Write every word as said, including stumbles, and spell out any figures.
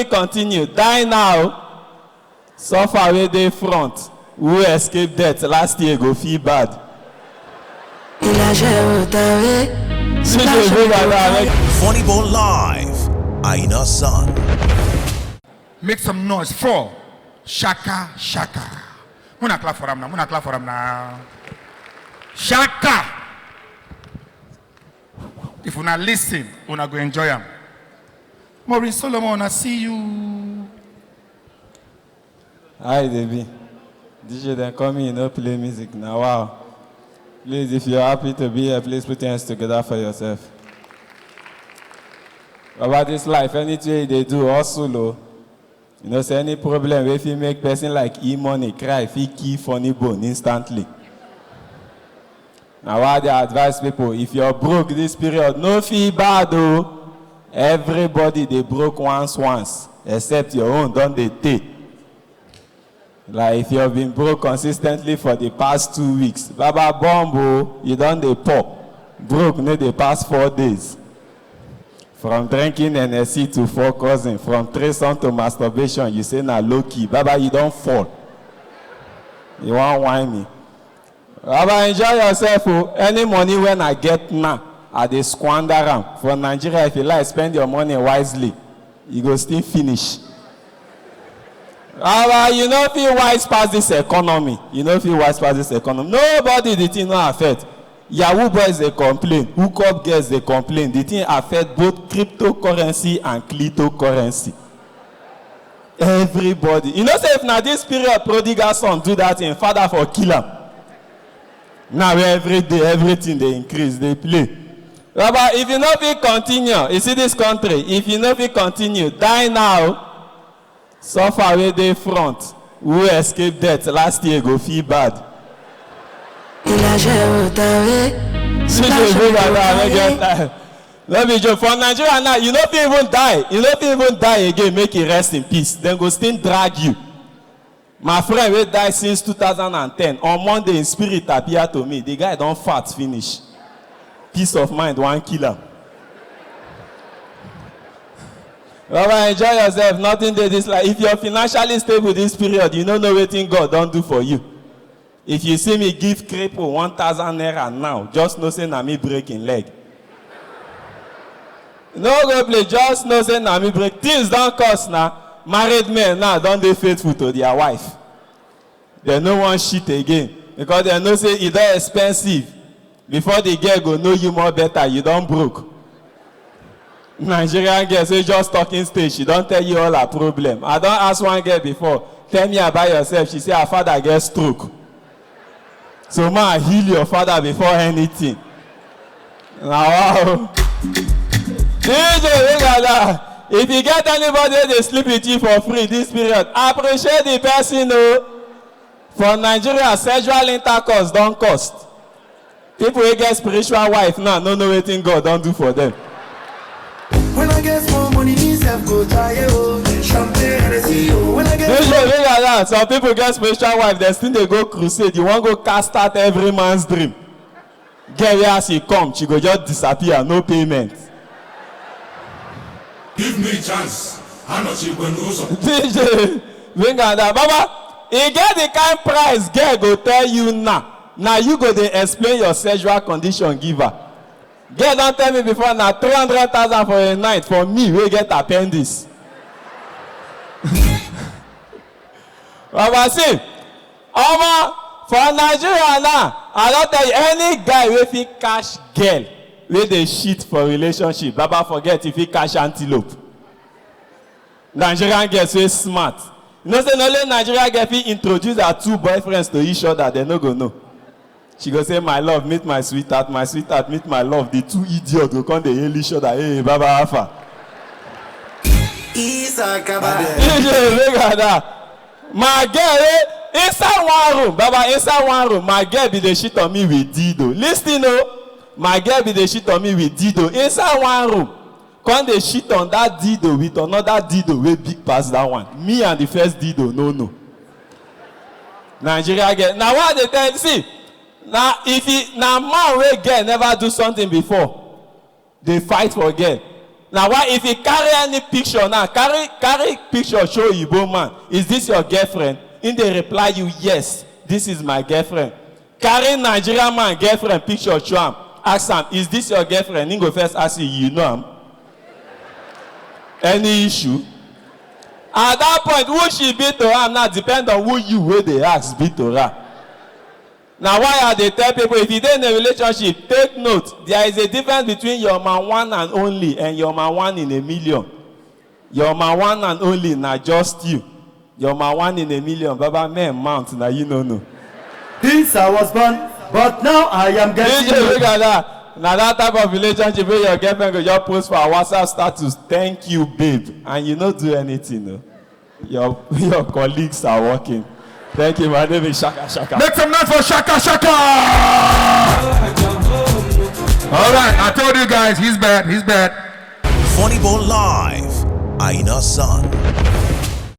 Continue, die now. Suffer wey dey front. Who escape death last year go feel bad. Funny Bone Live, Aina Son. Make some noise for Shaka Shaka. Una clap for am now. Una clap for am now. Shaka. If una listen, una go enjoy am. Maureen Solomon, I see you. How e dey be? D J dem come in, you no play music na wow. Please, if you're happy to be here, please put your hands together for yourself. About this life, anything you dey do, hustle o. You know say any problem wey fit make person like E-Money cry fit kill Funny Bone instantly. Na why I dey advise people, if you're broke this period, no feel bad o. Everybody dey broke once once, except your own don dey tey. Like if you have been broke consistently for the past two weeks, baba bomb o, you don dey poor. Broke no dey pass four days. From drinking N S C to four cousin, from threesome to masturbation, you say na low key. Baba, you don fall. You wan whine me? Baba, enjoy yourself o. Any money when I get now, I dey squander am. For Nigeria, if you like, spend your money wisely. E go still finish. Baba, you no fit wise pass this economy. You no fit wise pass this economy. Nobody the thing no affect. Yahoo boys dey complain, hookup girls dey complain. The thing affect both cryptocurrency and clitocurrency. Everybody. You know say if na this period prodigal son do that thing, father for kill am. Now every day, everything dey increase, dey play. Baba, if you no fit continue, you see this country, if you no fit continue, die now. Suffer wey dey front. Who escape death last year go feel bad. No be joke. For Nigeria now, you no fit even die. You no fit even die again, make you rest in peace. Dem go still drag you. My friend wey die since two thousand and ten, on Monday, him spirit appear to me. The guy don fat finish. Peace of mind wan kill am. Baba, enjoy yourself. Nothing dey this life. If you're financially stable this period, you no know wetin God don do for you. If you see me give cripple one thousand naira now, just know say na me break him leg. No go play, just know say na me break. Things don cost na. Married men now don dey faithful to their wife. Dem no wan shit again because dem know say e don expensive. Before the girl go know you more better, you don broke. Nigerian girl say just talking stage, she don tell you all her problem. I don ask one girl before, tell me about yourself. She say her father get stroke. So ma heal your father before anything. Na wow. D J Rigada, if you get anybody wey dey sleep with you for free this period, appreciate the person o. For Nigeria, sexual intercourse don cost. People wey get spiritual wife now no know wetin God don do for them. When I get small money, me sef go try o. Champagne, Hennessy o. When I get Usually, like that, some people get spiritual wife, dem still dey go crusade. You wan go cast out every man's dream. Girl wey as e come, she go just disappear, no payment. Give me chance. Anọchikwe n'ụzọ. D J, bring am down. Baba, e get the kind price girl go tell you now. Na you go dey explain your sexual condition give her. Girl don tell me before, na three hundred thousand for a night for me wey get appendix. Baba, see, omo, for Nigeria now, I don tell you, any guy wey fit catch girl wey dey shit for relationship, baba, forget if he catch antelope. Nigerian girls wey smart. You know say na only Nigerian girl fit introduce her two boyfriends to each other, dem no go know. She go say, "My love, meet my sweetheart, my sweetheart, meet my love." The two idiots go come dey hail each other, "Hey, baba, how far?" Isakaba. D J, look at that. My girl, eh, inside one room, baba, inside one room, my girl be dey shit on me with dildo. Listen o, my girl be dey shit on me with dildo. Inside one room, come dey shit on that dildo with another dildo wey big pass that one. Me and the first dildo, no, no. Nigeria girl, na why I dey tell you, see, na if e, na man wey girl never do something before, dey fight for girl. Na why if you carry any picture now, carry carry picture show oyibo man, "Is this your girlfriend?" Im dey reply you, "Yes, this is my girlfriend." Carry Nigerian man girlfriend picture show am, ask am, "Is this your girlfriend?" Im go first ask you, "You know am?" Any issue? At that point, who she be to am now depend on who you wey dey ask be to am. Na why I dey tell people, if you dey in a relationship, take note, there is a difference between your man one and only and your man one in a million. Your man one and only na just you. Your man one in a million, baba, men mount, na you no know. Since I was born, but now I am getting D J, old. Look at that. Na that type of relationship wey your girlfriend go just post for her WhatsApp status, "Thank you, babe," and you no do anything o. Your your colleagues are working. Thank you. My name is Shaka Shaka. Make some noise for Shaka Shaka. All right, I told you guys, he's bad. He's bad. Funny Bone Live, Aina San.